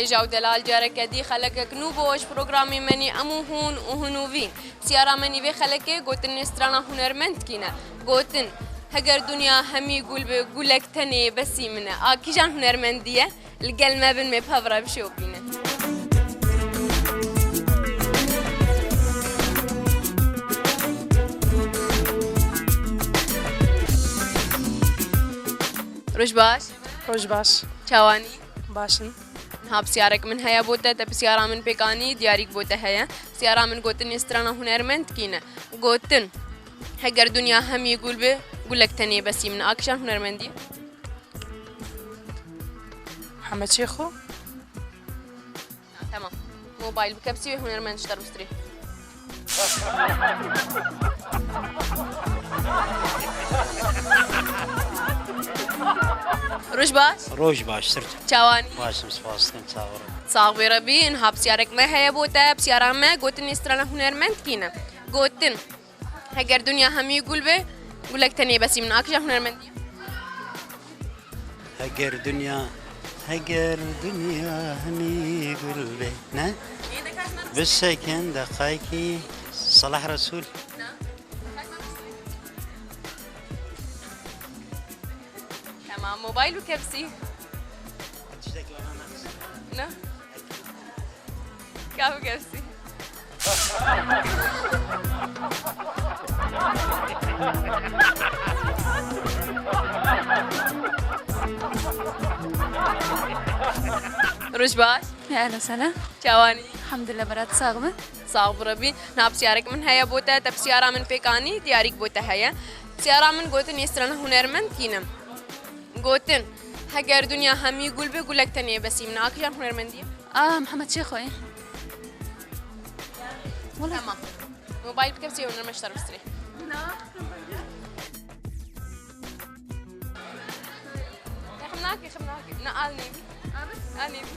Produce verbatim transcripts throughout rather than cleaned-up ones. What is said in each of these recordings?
Jaw delal, careke dî xelekek nû bo ji programê me nî em û hûn û hûn û vî. Siyara me nî vê xelekê gotinê strana hunermend kîne. Gotin, heger dinya hemî gul be, gulek tenê besî min e. A kîjan hunermendî ye? Li gel me bin, mê pevre bişopîne. Roj baş. Roj baş. Çawanî? Baş in. Niha pisyarek min heye bo te, te pisyara min pêk anî, diyarîk bo te heye. Pisyara min gotinê strana hunermend kî ne? Gotin, heger dinya hemî gul be, gulek tenê besî min e. A kîjan hunermendî ye? Heme çê xwe. Tamam. Mobayl bike bi sî wê hunermend ji te re bistirê. Roj baş. Roj baş, sir. Çawanî. Baş im, spas dikim, çawa. Sax bê Rebî, niha pisyarek me heye bo te, pisyara me gotinê strana hunermend kî ne? Gotin. Heger dinya hemî gul be, gulek tenê besî min. A kîjan hunermendî ye? Heger dinya, heger dinya hemî gul be. Ne? Bisekin deqayekî Salah Resul. Tamam, mobayl û kepsî. Ne? Ka bikevsî. Roj baş. Ehlen sehlen. Çawanî? Elhamdülillah, berat sax be. Sax bi Rebî. Niha pisyarek min heye bo te, te pisyara min pêk anî, diyarîk bo te heye. Pisyara min gotinê strana hunermend kî ne? Gotin, heger dinya hemî gul be, gulek tenê besî min e. A kîjan hunermendî ye? A, Mihemed Şêxo ye. Wala. Tamam. Mobayl bike bi sê hunermend ji te re bistirê. Xem nake, xem nake. Ne, al nêbî. Al nêbî.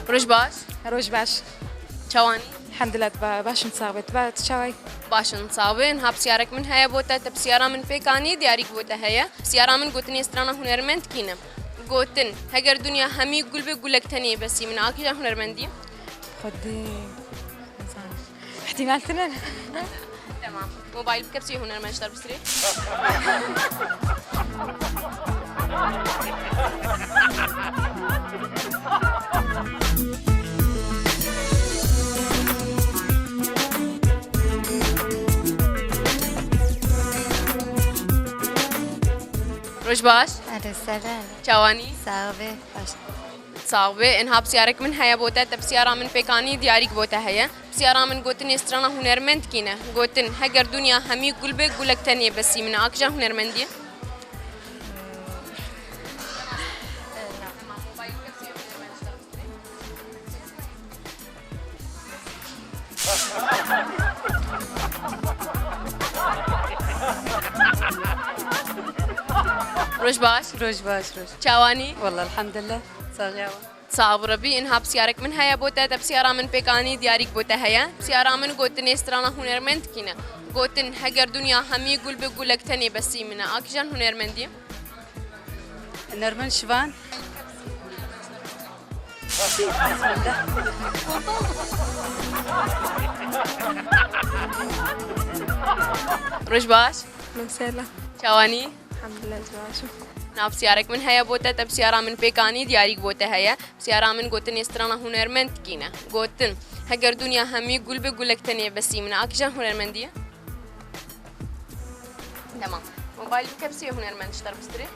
Roj baş. Roj baş. Çawanî? Elhamdülillah, ba-, baş im, sax be. Tu ba-, tu çawa yî? Baş im, sax be. Niha pisyarek min heye bo te, te pisyara min pêk anî, diyarîk bo te heye. Pisyara min gotinê strana hunermend kî ne? Gotin, heger dinya hemî gul be, gulek tenê besî min e. A kîjan hunermendî ye? Xwedê. Nizanim. Îhtîmal tune ne. Tamam. Mobayl bike bi sê hunermend ji te re bistirê. Roj baş. Alo, selam. Çawanî? Sax be, baş. Sax be, inha pisyarek min heye bo te, te pisyara min pêk anî, diyarîk bo te heye. Pisyara min gotinê strana hunermend kî ne? Gotin, heger dinya hemî gul be, gulek tenê besî min e. A kîjan hunermendî ye? Roj baş. Roj baş, roj. Çawanî? Wallah, elhamdülillah. Saxiya we. Sax bi Rebî, inha pisyarek min heye bo te, te pisyara min pêk anî, diyarîk bo te heye. Pisyara min gotinê strana hunermend kî ne? Gotin, heger dinya hemî gul be, gulek tenê besî min e. A kîjan hunermendî ye? Nermin Şivan. Roj baş. Mesela. Çawanî? Elhamdülillah, ez baş im. Nav pisyarek min heye bo te, te pisyara min pêk anî, diyarîk bo te heye. Pisyara min gotinê strana hunermend kî ne? Gotin, heger dinya hemî gul be, gulek tenê besî min e. A kîjan hunermendî ye? Tamam. Mobayl bike bi sê hunermend ji te re bistirê.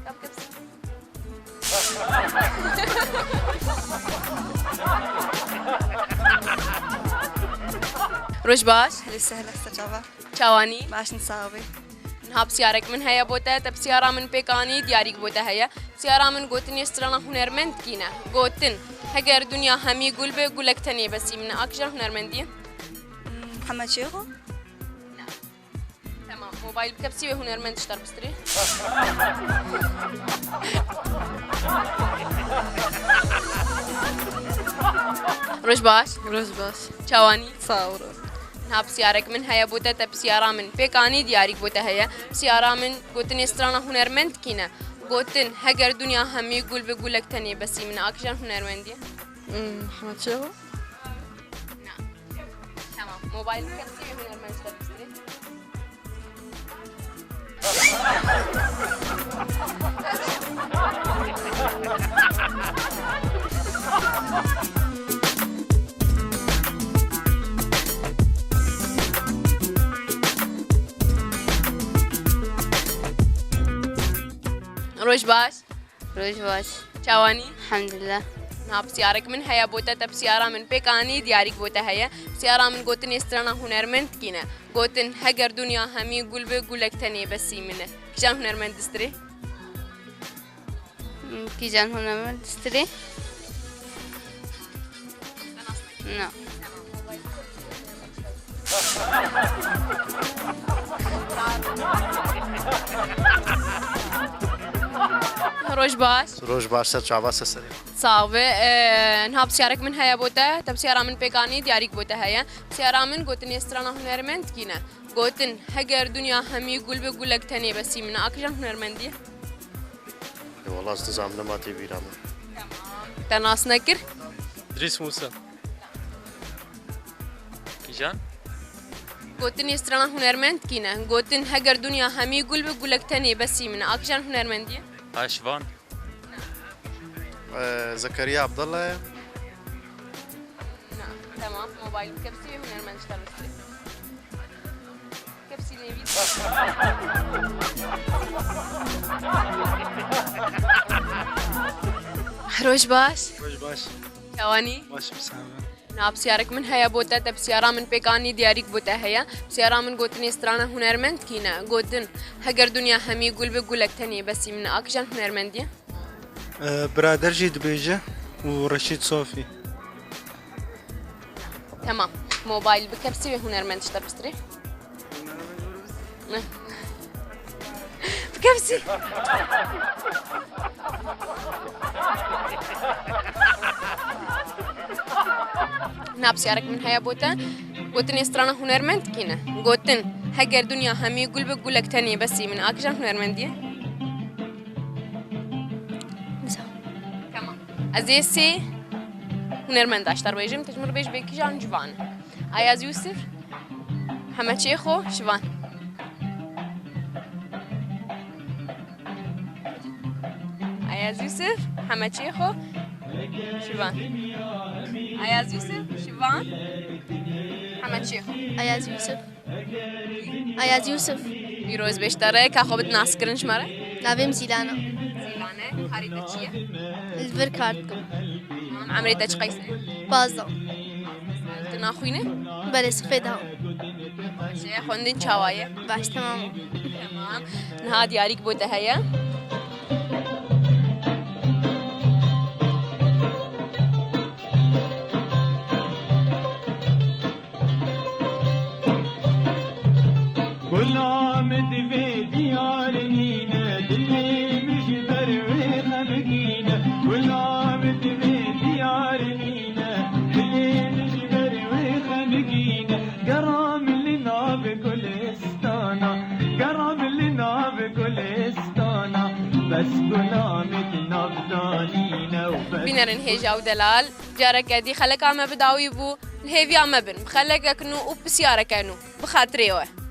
Ka bike bi sê. Roj baş. Helê sehla, se çava? Çawanî? Baş in, sax bî. Niha pisyarek min heye bo te, te pisyara min pêk anî, diyarîk bo te heye. Pisyara min gotinê strana hunermend kî ne? Gotin, heger dinya hemî gul be, gulek tenê besî min e. A kîjan hunermendî ye? Hmm, Mihemed Şêxo? Tamam, mobayl bike bi sî wê hunermend ji te re bistirê. Roj baş. Roj baş. Çawanî? Sağ ol. Niha pisyarek min heye bo te, te pisyara min pêk anî, diyarîk bo te heye. Pisyara min, gotinê strana hunermend kî ne? Gotin, heger dinya hemî gul bi, gulek tenê besî min e. A kîjan hunermendî ye? Hmm, Hema Çêxo. Na. Tamam. Mobayl bike pisyê wê hunermend ji te bistire. Roj baş. Roj baş. Çawanî? Elhamdulillah. Niha pisyarek min heye bo te, te pisyara min pêk anî, diyarîk bo te heye. Pisyara min, gotinê strana hunermend kî ne? Gotin, heger dinya hemî gul bi, gulek tenê besî min e. Kîjan hunermend distirê? Kîjan hunermend distirê? Na. Roj baş. Roj baş, ser çava, ser serê. Sax be. Ee, niha pisyarek min heye bo te. Te pisyara min pêk anî, diyarîk bo te heye. Pisyara min, gotinê strana hunermend kî ne? Gotin, heger dinya hemî gul bi, gulek tenê besî min e. A kîjan hunermendî ye? E, wala ez nizanim, nema tê bîra min. Te nas nekir? Idrîs Mûsa. Kîjan? Gotinê strana hunermend kî ne? Gotin, heger dinya hemî gul bi, gulek tenê besî min e. A kîjan hunermendî ye? Ha, Şivan. E, Zekeriya Abdallah ye. Na, tamam. Mobayl bike pisyê wê hunermend ji te bistire. Kepsî nêvî. Roj baş. Roj baş. Çawanî? Başim, sax be. Niha pisyarek min heye bo te, te pisyara min pêk anî, diyarîk bo te heye. Pisyara min, gotinê strana hunermend kî ne? Gotin, heger dinya hemî gul bi, gulek tenê besî min e. A kîjan hunermendî ye? Ee, Birader jî dibêje û Reşîd Sofî. Tamam. Mobayl bike pisyê wê hunermend ji te bistire. Bike pisyê. Niha pisyarek min heye bo te. Gotinê strana hunermend kî ne? Gotin, heger dinya hemî gul bi, gulek tenê besî min e. A kîjan hunermendî ye? Tamam. Ez ê sê hunermenda ji te re bêjim, tu ji min re bêj bê kîjan ji van e. Ayaz Yûsif, Heme Çêxo, Şivan. Ayaz Yûsif, Heme Çêxo, Şivan. Ayaz Yûsif, Şivan, Heme Çêxo. Ayaz Yûsif. Ayaz Yûsif. Îro ez bê ji te re, ka xwe bidî naskirin ji me re. Navê min Zîlan e. Zîlan e. Karê te çi ye? Li vir kar dikim. Emrê te çi qeys e? Pazdeh. Tu naxwîne? Belê, sifê daha. Baş e. Xwendin çawa ye? Baş, temam. Temam. Niha diyarîk bo te heye. Gula min divê diyar nîne, dilê min ji ber wê xemgîn e. Gula min divê diyar nîne, dilê min ji ber wê xemgîn e. Gera min li nav gulistana, gera min li nav gulistana, bes gula min di nav da nîne û bes. Bînerên hêja û delal, careke dî xeleka me bi dawî bû. Li hêviya me bin, bi xelekek nû û pisyareke nû, bi xatirê we.